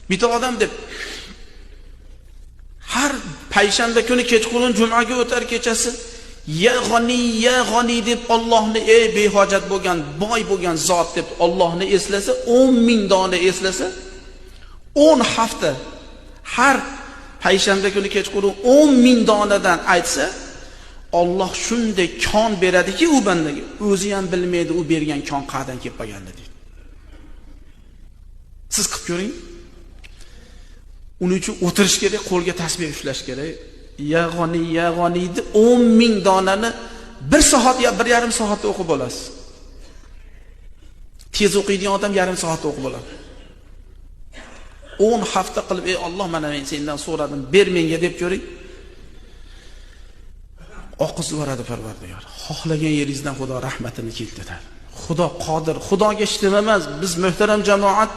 Bitta odam deb har payshanba kuni kechqurun jumaga o'tar kechasi ya g'aniy ya g'aniy deb Allohni ey behojat bo'lgan, boy bo'lgan zot deb Allohni eslasa, 10 ming dona eslasa, 10 hafta har payshanba kuni kechqurun 10 ming donadan aytsa, Alloh shunday kon beradiki u bandaga, o'zi ham bilmaydi u bergan kon qayerdan kelib qolganini deydi. Siz qilib ko'ring. Uning uchun o'tirish kerak, qo'lga tasbih ushlash kerak. Ya g'aniy ya g'aniy deb 10 ming donani 1 soat yo 1,5 soatda o'qib olasiz. Tez o'qiydigan odam yarim soatda o'qib oladi. 10 hafta qilib, ey Alloh, mana men sendan so'radim, ber menga deb ko'ring. Oqizib yuboradi Parvardigor. Xohlagan yeringizdan Xudo rahmatini keltiradi. Xudo qodir. Xudoga hech nima emas. Biz muhtaram jamoat